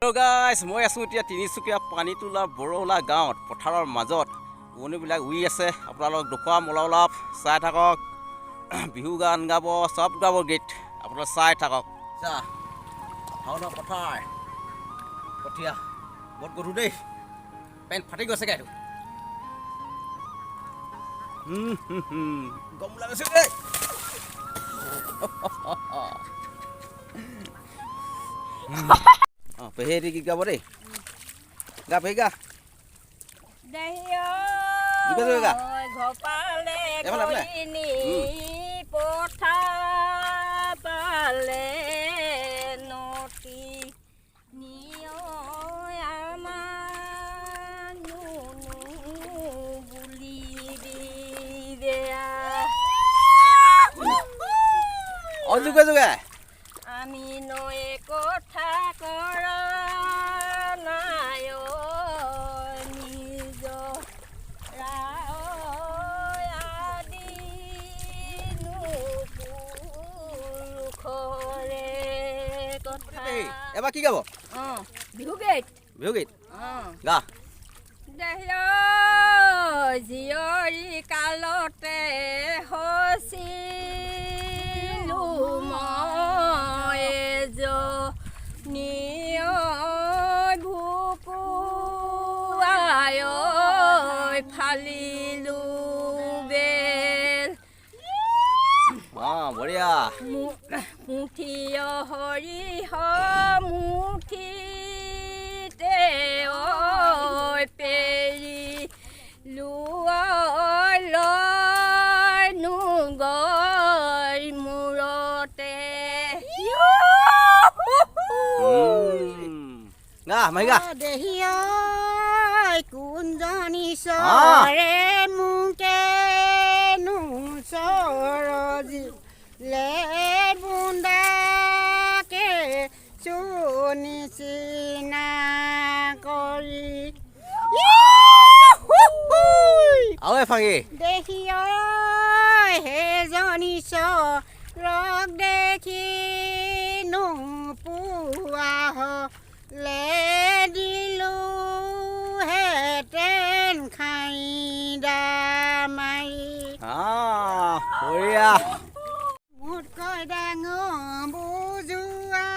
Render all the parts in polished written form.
Hello' গাইছ, মই আছোঁ এতিয়া তিনিচুকীয়া পানীতোলা বৰহোলা গাঁৱত পথাৰৰ মাজত। উৰণিবিলাক উৰি আছে, আপোনালোকক দেখুৱাম অলপ অলপ, চাই থাকক। বিহু গান গাব, চব গাব গীত, আপোনালোক চাই থাকক। চা, ভাওনা পথাৰ, কঠীয়া বহুত গধুৰ দেই, পেণ্ট ফাটি গৈছেগৈ এইটো। হুম, হুম, হুম। গম ওলাই গৈছে দেই। অঁ, পেহী এটি গীত গাব দেই। গা পেহী, গা। যোগে যোগে গা। ঘপালে এইফালে, এইফালে। গৈনি পথাৰ পালে নতী নিয় আমাক নুনু বুলিবি বেয়া। অঁ, যোগে যোগে। আমি নয়ে কথা কৰ নাই নিজ আদি পুৰুষৰে কথা। পেহী, এবাৰ কি গাব? অঁ, বিহু গীত। বিহু গীত। অঁ। গা। জীয়ৰী কালতে হৈছিলো মই জনীয় ভুকুৱাই ফালিলো বেল। অঁ, বঢ়িয়া। মুঠি সৰিয়হ মুঠিতে ঐ পেৰি লোৱাই লয় গৈ মূৰতে। গা মাহী, গা। দেহি ঐ, কোনজনী চৰে মোকে নো চৰজি লে বুন্দাকে চুনি চিনা কৰি। আৰু এফাকি। দেখি ঐ, সেইজনী চৰক দেখি নোপোৱা হলে দিলো হেঁতেন খাইদা মাৰি। বঢ়িয়া। মোতকৈ ডাঙৰ বুজোৱা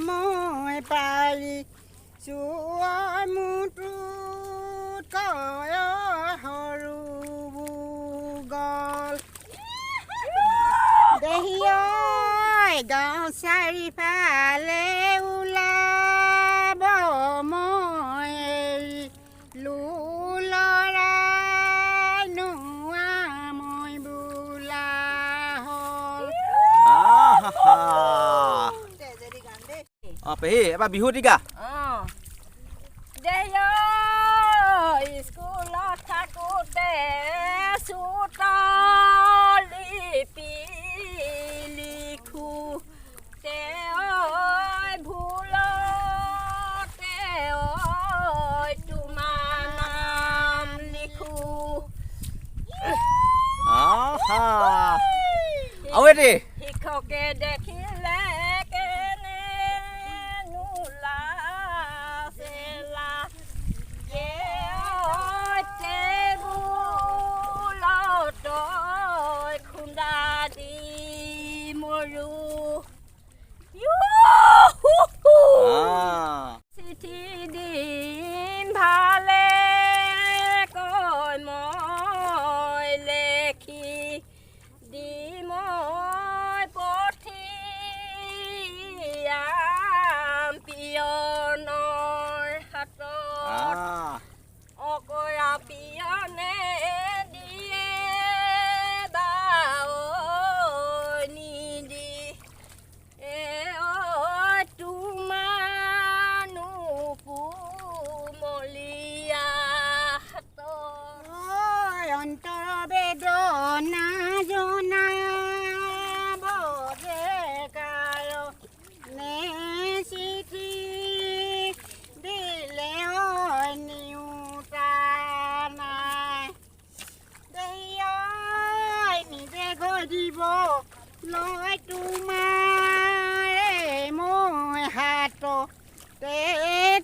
মই পাৰি চোৱা, মোতকৈ সৰু গল। দেহি ঐ, গাঁও চাৰিফালে ওলাব মই লৰাই নোৱা মই বোলা হ'ল। আহা। অঁ পেহী, এবাৰ বিহু গা। অঁ, দেহি ঐ, স্কুলত থাকোঁতে চোতাল লিপি লিখো তে ভুলতে ঐ তোমাৰ নাম লিখো। আহা, আৰু এটি। শিক্ষকে দেখিলে কেনে নোলাচেলা টেবুলত খুন্দা দি মৰো। চিঠি দিম ভালে কৈ মই লেখি দিম পঠিয়াম।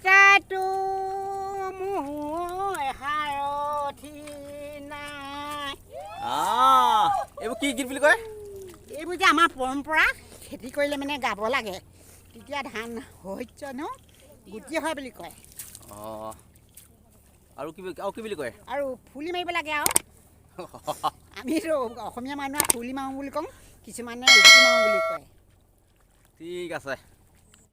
তাতো মোৰ সাৰথি নাই। আহ, এইবোৰ কি গীত বুলি কয়? এইবোৰ যে আমাৰ পৰম্পৰা, খেতি কৰিলে মানে গাব লাগে, তেতিয়া ধান শস্য ন গুটি হয় বুলি কয়। অঁ, আৰু কি বুলি কয়? আৰু ফুলি মাৰিব লাগে। আৰু আমিতো অসমীয়া মানুহে ফুলি মাৰোঁ বুলি কওঁ, কিছুমানে উকি মাৰোঁ বুলি কয়। ঠিক আছে।